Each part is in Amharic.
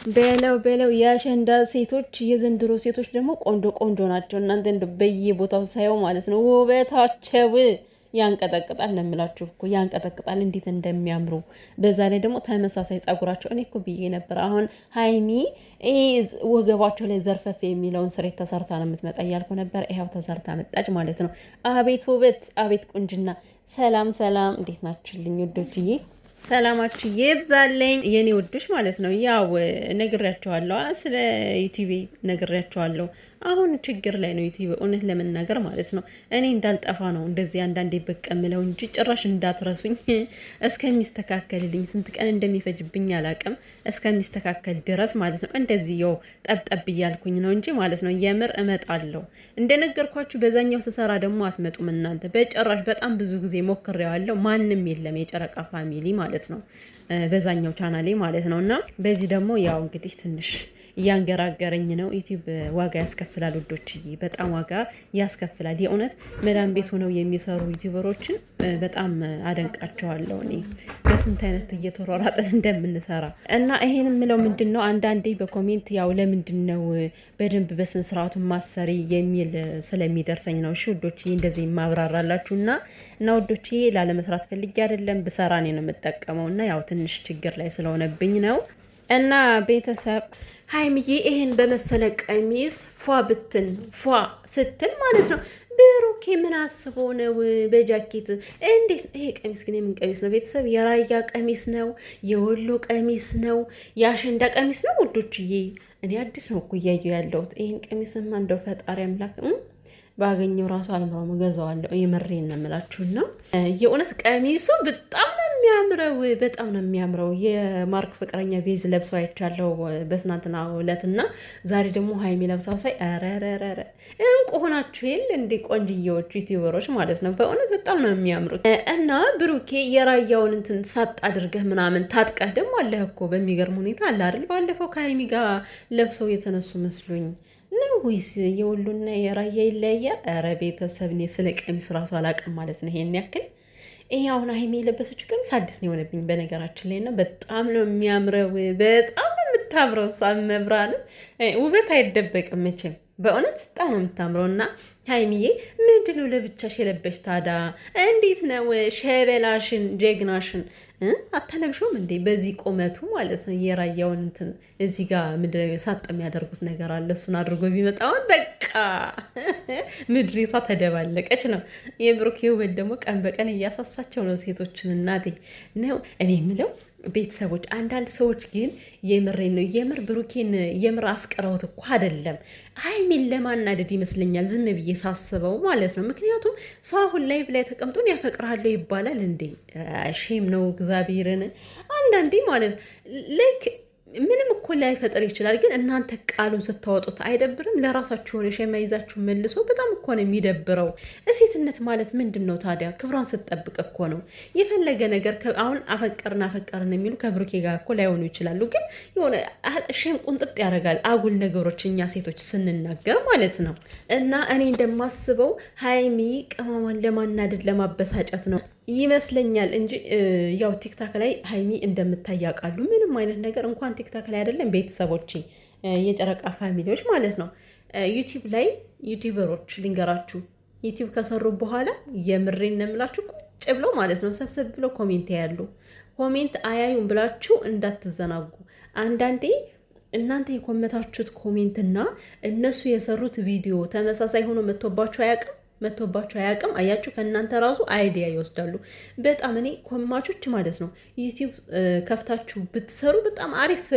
በለው በለው፣ የአሸንዳ ሴቶች፣ የዘንድሮ ሴቶች ደግሞ ቆንጆ ቆንጆ ናቸው። እናንተ እንደ በየቦታው ሳየው ማለት ነው ውበታቸው ያንቀጠቅጣል ነው የምላችሁ እኮ፣ ያንቀጠቅጣል፣ እንዴት እንደሚያምሩ። በዛ ላይ ደግሞ ተመሳሳይ ጸጉራቸው። እኔ እኮ ብዬ ነበር፣ አሁን ሀይሚ ይሄ ወገባቸው ላይ ዘርፈፍ የሚለውን ስሬት ተሰርታ ነው የምትመጣ እያልኩ ነበር። ይኸው ተሰርታ መጣች ማለት ነው። አቤት ውበት፣ አቤት ቁንጅና። ሰላም ሰላም፣ እንዴት ናችሁልኝ ውዶችዬ? ሰላማችሁ ይብዛልኝ የኔ ውዶች ማለት ነው። ያው ነግሬያቸዋለሁ፣ ስለ ዩቲዩብ ነግሬያቸዋለሁ። አሁን ችግር ላይ ነው ዩቲዩብ፣ እውነት ለመናገር ማለት ነው። እኔ እንዳልጠፋ ነው እንደዚህ አንዳንዴ ብቅ እምለው እንጂ ጭራሽ እንዳትረሱኝ። እስከሚስተካከልልኝ ስንት ቀን እንደሚፈጅብኝ አላቅም። እስከሚስተካከል ድረስ ማለት ነው እንደዚህ ያው ጠብጠብ እያልኩኝ ነው እንጂ ማለት ነው። የምር እመጣለሁ እንደነገርኳችሁ። በዛኛው ስሰራ ደግሞ አትመጡም እናንተ በጭራሽ። በጣም ብዙ ጊዜ ሞክሬዋለሁ። ማንም የለም የጨረቃ ፋሚሊ ማለት ነው፣ በዛኛው ቻናሌ ማለት ነው። እና በዚህ ደግሞ ያው እንግዲህ ትንሽ እያንገራገረኝ ነው። ዩቲዩብ ዋጋ ያስከፍላል ውዶችዬ፣ በጣም ዋጋ ያስከፍላል። የእውነት መዳም ቤት ሆነው የሚሰሩ ዩቲዩበሮችን በጣም አደንቃቸዋለሁ። እኔ በስንት አይነት እየተሯሯጥን እንደምንሰራ። እና ይሄን የምለው ምንድን ነው፣ አንዳንዴ በ comment ያው ለምንድን ነው በደንብ በስነ ስርዓቱ ማሰሪ የሚል ስለሚደርሰኝ ነው። እሺ ውዶችዬ፣ እንደዚህ ማብራራላችሁ እና ውዶችዬ፣ ላለመስራት ፈልጌ አይደለም፣ ብሰራ እኔ ነው የምጠቀመው እና ያው ትንሽ ችግር ላይ ስለሆነብኝ ነው። እና ቤተሰብ፣ ሀይሚዬ ይሄን በመሰለ ቀሚስ ፏ ብትን ፏ ስትል ማለት ነው። ብሩኬ ምን አስቦ ነው በጃኬት? እንዴት ይሄ ቀሚስ ግን የምን ቀሚስ ነው? ቤተሰብ፣ የራያ ቀሚስ ነው? የወሎ ቀሚስ ነው? የአሸንዳ ቀሚስ ነው? ውዶችዬ፣ እኔ አዲስ ነው እኮ እያየሁ ያለሁት። ይሄን ቀሚስማ እንደው ፈጣሪ አምላክ ባገኘው ራሱ አልምረውም፣ እገዛዋለሁ። የምሬን ነው የምላችሁና የእውነት ቀሚሱ በጣም ነው የሚያምረው፣ በጣም ነው የሚያምረው። የማርክ ፍቅረኛ ቤዝ ለብሰው አይቻለሁ በትናንትናው ዕለት እና ዛሬ ደግሞ ሀይሚ ለብሳው ሳይ ኧረረረ እንቁ ሆናችሁ የለ እንዴ ቆንጅዬዎች ዩቲዩበሮች ማለት ነው። በእውነት በጣም ነው የሚያምሩት። እና ብሩኬ የራያውን እንትን ሳጥ አድርገህ ምናምን ታጥቀህ ደግሞ አለህ እኮ፣ በሚገርም ሁኔታ አለ አይደል? ባለፈው ከሀይሚ ጋር ለብሰው የተነሱ መስሉኝ ነው ወይስ የወሎና የራያ ይለያያል? ኧረ ቤተሰብ፣ እኔ ስለ ቀሚስ ራሱ አላውቅም ማለት ነው ይሄን ያክል። ይሄ አሁን ሀይሚ የለበሰችው ቀሚስ አዲስ ነው የሆነብኝ በነገራችን ላይ እና በጣም ነው የሚያምረው። በጣም ነው የምታምረው። እሷ መብራን ውበት አይደበቅም መቼም፣ በእውነት በጣም ነው የምታምረው። እና ሀይሚዬ ምንድን ነው ለብቻሽ የለበሽ ታዲያ? እንዴት ነው ሸበላሽን ጀግናሽን አታለብሽውም እንዴ? በዚህ ቁመቱ ማለት ነው። የራያውን እንትን እዚህ ጋር ምድረ ሳጥ የሚያደርጉት ነገር አለ። እሱን አድርጎ ቢመጣውን በቃ ምድሪቷ ተደባለቀች ነው። የብሩኬ ውበት ደግሞ ቀን በቀን እያሳሳቸው ነው ሴቶችን። እናቴ ነው እኔ የምለው ቤተሰቦች፣ አንዳንድ ሰዎች ግን የምሬን ነው፣ የምር ብሩኬን የምር አፍቅረውት እኮ አይደለም፣ ሀይሚን ለማናደድ ይመስለኛል ዝም ብዬ ሳስበው ማለት ነው። ምክንያቱም ሰው አሁን live ላይ ተቀምጦን ያፈቅርሃለሁ ይባላል እንዴ? Shame ነው እግዚአብሔርን። አንዳንዴ ማለት like ምንም እኮ ላይፈጥር ይችላል፣ ግን እናንተ ቃሉን ስታወጡት አይደብርም? ለራሳችሁ የሆነ ሸማ ይዛችሁ መልሶ በጣም እኮ ነው የሚደብረው። እሴትነት ማለት ምንድን ነው ታዲያ? ክብሯን ስትጠብቅ እኮ ነው። የፈለገ ነገር አሁን አፈቀርን አፈቀርን የሚሉ ከብሩኬ ጋር እኮ ላይሆኑ ይችላሉ፣ ግን የሆነ shame ቁንጥጥ ያደርጋል አጉል ነገሮች እኛ ሴቶች ስንናገር ማለት ነው። እና እኔ እንደማስበው ሀይሚ ቅመሟን ለማናደድ ለማበሳጨት ነው ይመስለኛል እንጂ ያው ቲክታክ ላይ ሀይሚ እንደምታይ ያውቃሉ። ምንም አይነት ነገር እንኳን ቲክታክ ላይ አይደለም ቤተሰቦቼ፣ የጨረቃ ፋሚሊዎች ማለት ነው። ዩቲዩብ ላይ ዩቲዩበሮች ልንገራችሁ፣ ዩቲዩብ ከሰሩ በኋላ የምሬን ነው የምላችሁ ቁጭ ብለው ማለት ነው ሰብሰብ ብለው comment ያያሉ። Comment አያዩም ብላችሁ እንዳትዘናጉ። አንዳንዴ እናንተ የኮመታችሁት comment ና እነሱ የሰሩት ቪዲዮ ተመሳሳይ ሆኖ መጥቶባችሁ አያውቅም? መጥቶባችሁ አያውቅም? አያችሁ፣ ከእናንተ ራሱ idea ይወስዳሉ። በጣም እኔ ኮማቾች ማለት ነው ዩቲዩብ ከፍታችሁ ብትሰሩ በጣም አሪፍ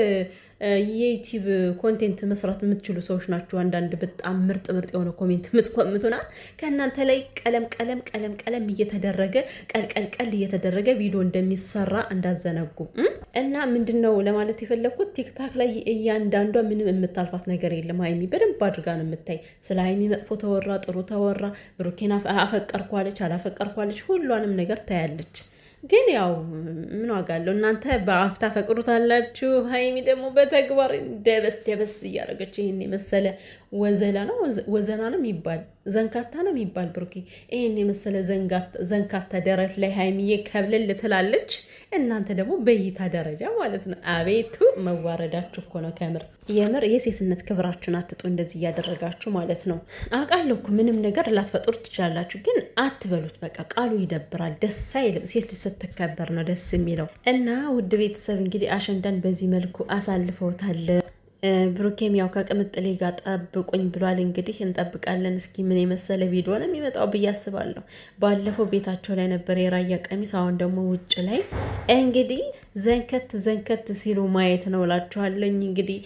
የዩቲዩብ content መስራት የምትችሉ ሰዎች ናችሁ። አንዳንድ በጣም ምርጥ ምርጥ የሆነ comment የምትኮምቱና ከእናንተ ላይ ቀለም ቀለም ቀለም ቀለም እየተደረገ ቀልቀልቀል እየተደረገ ቪዲዮ እንደሚሰራ እንዳዘነጉ። እና ምንድን ነው ለማለት የፈለግኩት፣ ቲክታክ ላይ እያንዳንዷ ምንም የምታልፋት ነገር የለም። ሀይሚ በደንብ አድርጋ ነው የምታይ። ስለ ሀይሚ መጥፎ ተወራ፣ ጥሩ ተወራ፣ ብሩኬን አፈቀርኳለች አላፈቀርኳለች፣ ሁሏንም ነገር ታያለች። ግን ያው ምን ዋጋ አለው? እናንተ በአፍ ታፈቅሩታላችሁ፣ ሀይሚ ደግሞ በተግባር ደበስ ደበስ እያደረገች ይህን የመሰለ ወዘላ ነው፣ ወዘና ነው የሚባል፣ ዘንካታ ነው የሚባል፣ ብሩኬ ይህን የመሰለ ዘንካታ ደረት ላይ ሀይሚዬ ከብልል ትላለች። እናንተ ደግሞ በእይታ ደረጃ ማለት ነው። አቤቱ መዋረዳችሁ እኮ ነው። ከምር የምር የሴትነት ክብራችሁን አትጡ፣ እንደዚህ እያደረጋችሁ ማለት ነው። አውቃለሁ እኮ ምንም ነገር ላትፈጥሩ ትችላላችሁ፣ ግን አትበሉት። በቃ ቃሉ ይደብራል፣ ደስ አይልም። ሴት ልጅ ስትከበር ነው ደስ የሚለው። እና ውድ ቤተሰብ እንግዲህ አሸንዳን በዚህ መልኩ አሳልፈውታል። ብሩኬም ያው ከቅምጥሌ ጋር ጠብቁኝ ብሏል። እንግዲህ እንጠብቃለን። እስኪ ምን የመሰለ ቪዲዮ ነው የሚመጣው ብዬ አስባለሁ። ባለፈው ቤታቸው ላይ ነበር የራያ ቀሚስ፣ አሁን ደግሞ ውጭ ላይ እንግዲህ ዘንከት ዘንከት ሲሉ ማየት ነው እላችኋለኝ። እንግዲህ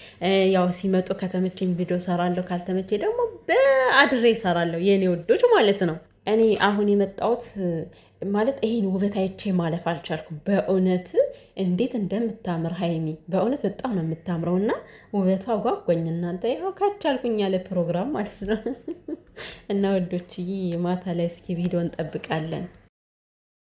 ያው ሲመጡ ከተመቸኝ ቪዲዮ ሰራለሁ፣ ካልተመቸኝ ደግሞ በአድሬ ሰራለሁ፣ የኔ ውዶች ማለት ነው። እኔ አሁን የመጣሁት ማለት ይሄን ውበት አይቼ ማለፍ አልቻልኩም። በእውነት እንዴት እንደምታምር ሀይሚ፣ በእውነት በጣም ነው የምታምረው እና ውበቷ ጓጓኝ። እናንተ ያው ካቻልኩኝ ያለ ፕሮግራም ማለት ነው። እና ወዶችዬ ማታ ላይ እስኪ ቪዲዮ እንጠብቃለን።